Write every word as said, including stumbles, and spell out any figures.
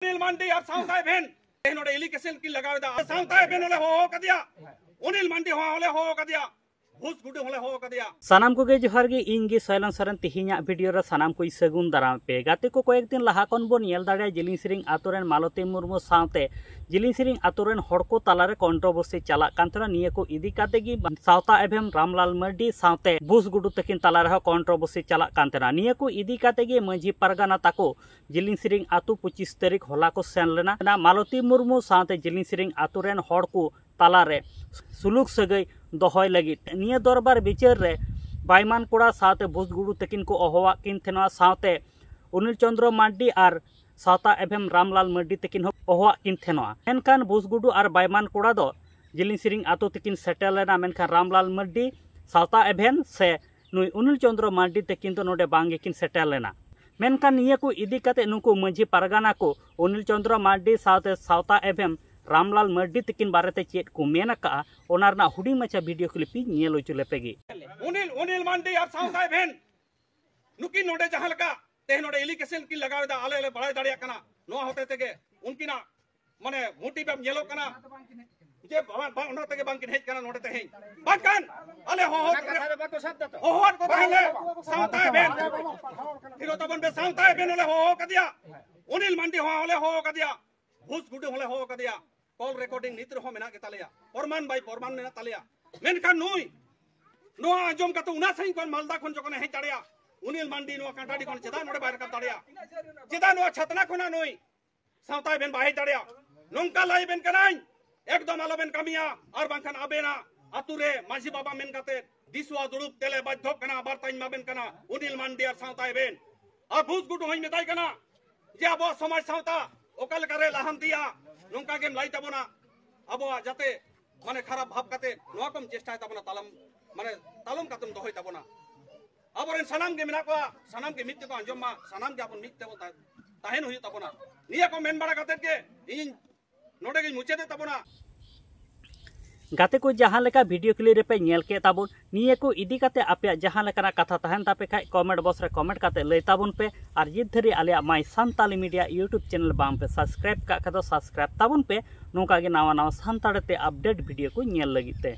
ᱚᱱᱤᱞ ᱢᱟᱱᱰᱤ ᱟᱨ ᱥᱟᱶᱛᱟ ᱮᱵᱷᱮᱱ ᱛᱮᱦᱮᱧ ᱱᱚᱰᱮ ᱮᱞᱤᱜᱮᱥᱚᱱ ᱠᱤᱱ ᱞᱟᱜᱟᱣ ᱮᱫᱟ᱾ ᱥᱟᱶᱛᱟ ᱮᱵᱷᱮᱱ ᱦᱚᱸᱞᱮ ᱦᱚᱦᱚ ᱟᱠᱟᱫᱮᱭᱟ, ᱚᱱᱤᱞ ᱢᱟᱱᱰᱤ ᱦᱚᱸ ᱦᱚᱸᱞᱮ ᱦᱚᱦᱚ ᱟᱠᱟᱫᱮᱭᱟ, ᱵᱷᱩᱥ ᱜᱩᱰᱩ ᱦᱚᱸᱞᱮ ᱦᱚᱦᱚ ᱟᱠᱟᱫᱮᱭᱟ᱾ ᱥᱟᱱᱟᱢ ᱠᱚᱜᱮ ᱡᱚᱦᱟᱨ ᱜᱮ, ᱤᱧ ᱜᱮ ᱥᱚᱭᱞᱚᱱ ᱥᱚᱨᱮᱱ᱾ ᱛᱮᱦᱮᱧᱟᱜ ᱵᱷᱤᱰᱤᱭᱳ ᱨᱮ ᱥᱟᱱᱟᱢ ᱠᱚᱧ ᱥᱟᱹᱜᱩᱱ ᱫᱟᱨᱟᱢ ᱯᱮ᱾ ᱜᱟᱛᱮ ᱠᱚ, ᱠᱚᱭᱮᱠ ᱫᱤᱱ ᱞᱟᱦᱟ ᱠᱷᱚᱱ ᱵᱚᱱ ᱧᱮᱞ ᱫᱟᱲᱮᱭᱟᱜᱼᱟ, ᱡᱤᱞᱤᱧ ᱥᱮᱨᱮᱧ ᱟᱛᱳ ᱨᱮᱱ ᱢᱟᱞᱚᱛᱤ ᱢᱩᱨᱢᱩ ᱥᱟᱶᱛᱮ ᱡᱤᱞᱤᱧ ᱥᱮᱨᱮᱧ ᱟᱛᱳ ᱨᱮᱱ ᱦᱚᱲ ᱠᱚ ᱛᱟᱞᱟᱨᱮ ᱠᱚᱱᱴᱨᱳᱵᱷᱟᱨᱥᱤ ᱪᱟᱞᱟᱜ ᱠᱟᱱ ᱛᱟᱦᱮᱱᱟ᱾ ᱱᱤᱭᱟᱹ ᱠᱚ ᱤᱫᱤ ᱠᱟᱛᱮ ᱜᱮ ᱥᱟᱶᱛᱟ ᱮᱵᱷᱮᱢ ᱨᱟᱢᱞᱟᱞ ᱢᱟᱨᱰᱤ ᱥᱟᱶᱛᱮ ᱵᱷᱩᱥ ᱜᱩᱰᱩ ᱛᱟᱹᱠᱤᱱ ᱛᱟᱞᱟ ᱨᱮᱦᱚᱸ ᱠᱚᱱᱴᱨᱳᱵᱷᱟᱨᱥᱤ ᱪᱟᱞᱟᱜ ᱠᱟᱱ ᱛᱟᱦᱮᱱᱟ᱾ ᱱᱤᱭᱟᱹ ᱠᱚ ᱤᱫᱤ ᱠᱟᱛᱮ ᱜᱮ ᱢᱟᱹᱡᱷᱤ ᱯᱟᱨᱜᱟᱱᱟ ᱛᱟᱠᱚ ᱡᱤᱞᱤᱧ ᱥᱮᱨᱮᱧ ᱟᱛᱳ ᱯᱚᱸᱪᱤᱥ ᱛᱟᱹᱨᱤᱠᱷ ᱦᱚᱞᱟ ᱠᱚ ᱥᱮᱱ ᱞᱮᱱᱟ᱾ ᱢᱟᱞᱚᱛᱤ ᱢᱩᱨᱢᱩ ᱥᱟᱶᱛᱮ ᱡᱤᱞᱤᱧ ᱥᱮᱨᱮᱧ ᱟᱛᱳ ᱨᱮᱱ ᱦᱚᱲ ᱠᱚ ᱛᱟᱞᱟᱨᱮ ᱥᱩᱞᱩᱠ ᱥᱟᱹᱜᱟᱹᱭ ᱫᱚᱦᱚᱭ ᱞᱟᱹᱜᱤᱫ᱾ ᱱᱤᱭᱟᱹ ᱫᱚᱨᱵᱟᱨ ᱵᱤᱪᱟᱹᱨ ᱨᱮ ᱵᱟᱭᱢᱟᱱ ᱠᱚᱲᱟ ᱥᱟᱶᱛᱮ ᱵᱷᱩᱥ ᱜᱩᱰᱩ ᱛᱟᱹᱠᱤᱱ ᱠᱚ ᱦᱚᱦᱚᱣᱟᱜ ᱠᱤᱱ ᱛᱟᱦᱮᱱᱟ, ᱥᱟᱶᱛᱮ ᱚᱱᱤᱞ ᱪᱚᱸᱫᱽᱨᱚ ᱢᱟᱨᱰᱤ ᱟᱨ ᱥᱟᱶᱛᱟ ᱮᱵᱷᱮᱢ ᱨᱟᱢᱞᱟᱞ ᱢᱟᱨᱰᱤ ᱛᱟᱹᱠᱤᱱ ᱦᱚᱸ ᱦᱚᱦᱚᱣᱟᱜ ᱠᱤᱱ ᱛᱟᱦᱮᱱᱟ᱾ ᱢᱮᱱᱠᱷᱟᱱ ᱵᱷᱩᱥ ᱜᱩᱰᱩ ᱟᱨ ᱵᱟᱭᱢᱟᱱ ᱠᱚᱲᱟ ᱫᱚ ᱡᱤᱞᱤᱧ ᱥᱮᱨᱮᱧ ᱟᱛᱳ ᱛᱮᱠᱤᱱ ᱥᱮᱴᱮᱨ ᱞᱮᱱᱟ, ᱢᱮᱱᱠᱷᱟᱱ ᱨᱟᱢᱞᱟᱞ ᱢᱟᱨᱰᱤ ᱥᱟᱶᱛᱟ ᱮᱵᱷᱮᱱ ᱥᱮ ᱱᱩᱭ ᱚᱱᱤᱞ ᱪᱚᱸᱫᱽᱨᱚ ᱢᱟᱨᱰᱤ ᱛᱟᱹᱠᱤᱱ ᱫᱚ ᱱᱚᱰᱮ ᱵᱟᱝ ᱜᱮᱠᱤᱱ ᱥᱮᱴᱮᱨ ᱞᱮᱱᱟ᱾ ᱢᱮᱱᱠᱷᱟᱱ ᱱᱤᱭᱟᱹ ᱠᱚ ᱤᱫᱤ ᱠᱟᱛᱮ ᱱᱩᱠᱩ ᱢᱟᱹᱡᱷᱤ ᱯᱟᱨᱜᱟᱱᱟ ᱠᱚ ᱚᱱᱤᱞ ᱪᱚᱸᱫᱽᱨᱚ ᱢᱟᱨᱰᱤ ᱥᱟᱶᱛᱮ ᱥᱟᱶᱛᱟ ᱮᱵᱷᱮᱢ ᱨᱟᱢᱞᱟᱞ ᱢᱟᱨᱰᱤ ᱛᱟᱹᱠᱤᱱ ᱵᱟᱨᱮᱛᱮ ᱪᱮᱫ ᱠᱚ ᱢᱮᱱ ᱟᱠᱟᱜᱼᱟ, ᱚᱱᱟ ᱨᱮᱱᱟᱜ ᱦᱩᱰᱤᱧ ᱢᱟᱪᱷᱟ ᱵᱷᱤᱰᱤᱭᱳ ᱠᱞᱤᱯ ᱤᱧ ᱧᱮᱞ ᱦᱚᱪᱚ ᱞᱮᱯᱮ ᱜᱮ᱾ ᱚᱱᱤᱞ, ᱚᱱᱤᱞ ᱢᱟᱨᱰᱤ ᱟᱨ ᱥᱟᱶᱛᱟ ᱮᱵᱷᱮᱱ ᱱᱩᱠᱤᱱ ᱱᱚᱰᱮ ᱡᱟᱦᱟᱸ ᱞᱮᱠᱟ ᱛᱮᱦᱮᱧ ᱱᱚᱰᱮ ᱮᱞᱤᱜᱮᱥᱚᱱ ᱠᱤᱱ ᱞᱟᱜᱟᱣ ᱮᱫᱟ, ᱟᱞᱮ ᱞᱮ ᱵᱟᱲᱟᱭ ᱫᱟᱲᱮᱭᱟᱜ ᱠᱟᱱᱟ ᱱᱚᱣᱟ ᱦᱚᱛᱮ ᱛᱮᱜᱮ ᱩᱱᱠᱤᱱᱟᱜ ᱢᱟᱱᱮ ᱢᱳᱴᱤᱵᱷ ᱧᱮᱞᱚᱜ ᱠᱟᱱᱟ ᱡᱮ ᱵᱟᱝ, ᱵᱟᱝ, ᱚᱱᱟ ᱛᱮᱜᱮ ᱵᱟᱝᱠᱤᱱ ᱦᱮᱡ ᱠᱟᱱᱟ ᱱᱚᱰᱮ ᱛᱮᱦᱮᱧ᱾ ᱵᱟᱝᱠᱷᱟᱱ ᱟᱞᱮ ᱦᱚᱦᱚ ᱚᱱᱟ ᱠᱟᱛᱷᱟ ᱫᱚ ᱵᱟᱠᱚ ᱥᱟᱵ ᱫᱟ ᱛᱚ᱾ ᱦᱚᱦᱚᱣᱟᱫ ᱠᱚ ᱛᱟᱦᱮᱸ ᱞᱮ ᱥᱟᱶᱛᱟ ᱮᱵᱷᱮᱱ, ᱛᱷᱤᱨᱚ ᱛᱟᱵᱚᱱ ᱯᱮ, ᱥᱟᱶᱛᱟ ᱮᱵᱷᱮᱱ ᱦᱚᱸᱞᱮ ᱦᱚᱦᱚ ᱠᱟᱫᱮᱭᱟ, ᱚᱱᱤᱞ ᱢᱟᱱᱰᱤ ᱦᱚᱸ ᱦᱚᱸᱞᱮ ᱦᱚᱦᱚ ᱠᱟᱫᱮᱭᱟ, ᱵᱷᱩᱥ ᱜᱩᱰᱩ ᱦᱚᱸᱞᱮ ᱦᱚᱦᱚ ᱠᱟᱫᱮᱭᱟ᱾ ᱠᱚᱞ ᱨᱮᱠᱚᱨᱰᱤᱝ ᱱᱤᱛ ᱨᱮᱦᱚᱸ ᱢᱮᱱᱟᱜ ᱜᱮᱛᱟᱞᱮᱭᱟ, ᱯᱨᱚᱢᱟᱱ ᱵᱟᱭ ᱯᱨᱚᱢᱟᱱ ᱢᱮᱱᱟᱜ ᱛᱟᱞᱮᱭᱟ᱾ ᱢᱮᱱᱠᱷᱟᱱ ᱱᱩᱭ ᱱᱚᱣᱟ ᱟᱸᱡᱚᱢ ᱠᱟᱛᱮ ᱩᱱᱟᱹᱜ ᱥᱟᱺᱜᱤᱧ ᱠᱷᱚᱱ ᱢᱟᱞᱫᱟ ᱠᱷᱚᱱ ᱡᱚᱠᱷᱚᱱᱮ ᱦᱮᱡ ᱫᱟᱲᱮᱭᱟᱜᱼᱟ, ᱚᱱᱤᱞ ᱢᱟᱱᱰᱤ ᱱᱚᱣᱟ ᱠᱟᱸᱴᱟᱰᱤ ᱠᱷᱚᱱ ᱪᱮᱫᱟᱜ ᱱᱚᱰᱮ ᱵᱟᱭ ᱨᱟᱠᱟᱵ ᱫᱟᱲᱮᱭᱟᱜᱼᱟ? ᱪᱮᱫᱟᱜ ᱱᱚᱣᱟ ᱪᱷᱟᱛᱱᱟ ᱠᱷᱚᱱᱟᱜ ᱱᱩᱭ ᱥᱟᱶᱛᱟ ᱮᱵᱷᱮᱱ ᱵᱟᱭ ᱦᱮᱡ ᱫᱟᱲᱮᱭᱟᱜᱼᱟ? ᱱᱚᱝᱠᱟ ᱞᱟᱹᱭ ᱟᱵᱮᱱ ᱠᱟᱹᱱᱟᱹᱧ, ᱮᱠᱫᱚᱢ ᱟᱞᱚᱵᱮᱱ ᱠᱟᱹᱢᱤᱭᱟ, ᱟᱨ ᱵᱟᱝᱠᱷᱟᱱ ᱟᱵᱮᱱᱟᱜ ᱟᱛᱩ ᱨᱮ ᱢᱟᱹᱡᱷᱤ ᱵᱟᱵᱟ ᱢᱮᱱ ᱠᱟᱛᱮ ᱫᱤᱥᱩᱣᱟ ᱫᱩᱲᱩᱵ ᱛᱮᱞᱮ ᱵᱟᱫᱽᱫᱷᱚᱜ ᱠᱟᱱᱟ, ᱵᱟᱨᱛᱟᱧ ᱮᱢᱟᱵᱮᱱ ᱠᱟᱱᱟ ᱚᱱᱤᱞ ᱢᱟᱱᱰᱤ ᱟᱨ ᱥᱟᱶᱛᱟ ᱮᱵᱷᱮᱱ᱾ ᱟᱨ ᱵᱷᱩᱥ ᱜᱩᱰᱩ ᱦᱚᱸᱧ ᱢᱮᱛᱟᱭ ᱠᱟᱱᱟ ᱡᱮ ᱟᱵᱚᱣᱟᱜ ᱥᱚᱢᱟᱡᱽ ᱥᱟᱶᱛᱟ ᱚᱠᱟ ᱞᱮᱠᱟᱨᱮ ᱞᱟᱦᱟᱱᱛᱤᱭᱟ, ᱱᱚᱝᱠᱟ ᱜᱮᱢ ᱞᱟᱹᱭ ᱛᱟᱵᱚᱱᱟ, ᱟᱵᱚᱣᱟᱜ ᱡᱟᱛᱮ ᱢᱟᱱᱮ ᱠᱷᱟᱨᱟᱯ ᱵᱷᱟᱵᱽ ᱠᱟᱛᱮ ᱱᱚᱣᱟ ᱠᱚᱢ ᱪᱮᱥᱴᱟᱭ ᱛᱟᱵᱚᱱᱟ, ᱛᱟᱞᱚᱢ ᱢᱟᱱᱮ ᱛᱟᱞᱚᱢ ᱠᱟᱛᱮᱢ ᱫᱚᱦᱚᱭ ᱛᱟᱵᱚᱱᱟ᱾ ᱟᱵᱚᱨᱮᱱ ᱥᱟᱱᱟᱢ ᱜᱮ ᱢᱮᱱᱟᱜ ᱠᱚᱣᱟ, ᱥᱟᱱᱟᱢ ᱜᱮ ᱢᱤᱫ ᱛᱮᱠᱚ ᱟᱸᱡᱚᱢ ᱢᱟ, ᱥᱟᱱᱟᱢ ᱜᱮ ᱟᱵᱚ ᱢᱤᱫ ᱛᱮᱵᱚ ᱛᱟᱦᱮᱸ, ᱛᱟᱦᱮᱱ ᱦᱩᱭᱩᱜ ᱛᱟᱵᱚᱱᱟ᱾ ᱱᱤᱭᱟᱹ ᱠᱚ ᱢᱮᱱ ᱵᱟᱲᱟ ᱠᱟᱛᱮ ᱜᱮ ᱤᱧ ᱱᱚᱰᱮ ᱜᱤᱧ ᱢᱩᱪᱟᱹᱫᱮᱫ ᱛᱟᱵᱚᱱᱟ᱾ ᱜᱟᱛᱮ ᱠᱚ, ᱡᱟᱦᱟᱸ ᱞᱮᱠᱟ video clip ᱨᱮᱯᱮ ᱧᱮᱞ ᱠᱮᱫ ᱛᱟᱵᱚᱱ, ᱱᱤᱭᱟᱹ ᱠᱚ ᱤᱫᱤ ᱠᱟᱛᱮ ᱟᱯᱮᱭᱟᱜ ᱡᱟᱦᱟᱸ ᱞᱮᱠᱟᱱᱟᱜ ᱠᱟᱛᱷᱟ ᱛᱟᱦᱮᱱ ᱛᱟᱯᱮ ᱠᱷᱟᱡ comment box ᱨᱮ comment ᱠᱟᱛᱮ ᱞᱟᱹᱭ ᱛᱟᱵᱚᱱ ᱯᱮ᱾ ᱟᱨ ᱱᱤᱛ ᱫᱷᱟᱹᱨᱤᱡ ᱟᱞᱮᱭᱟᱜ My Santali Media YouTube channel ᱵᱟᱝ ᱯᱮ subscribe ᱠᱟᱜ ᱠᱷᱟᱡ ᱫᱚ subscribe ᱛᱟᱵᱚᱱ ᱯᱮ, ᱱᱚᱝᱠᱟ ᱜᱮ ᱱᱟᱣᱟ ᱱᱟᱣᱟ ᱥᱟᱱᱛᱟᱲᱤ ᱛᱮ update video ᱠᱚ ᱧᱮᱞ ᱞᱟᱹᱜᱤᱫ ᱛᱮ᱾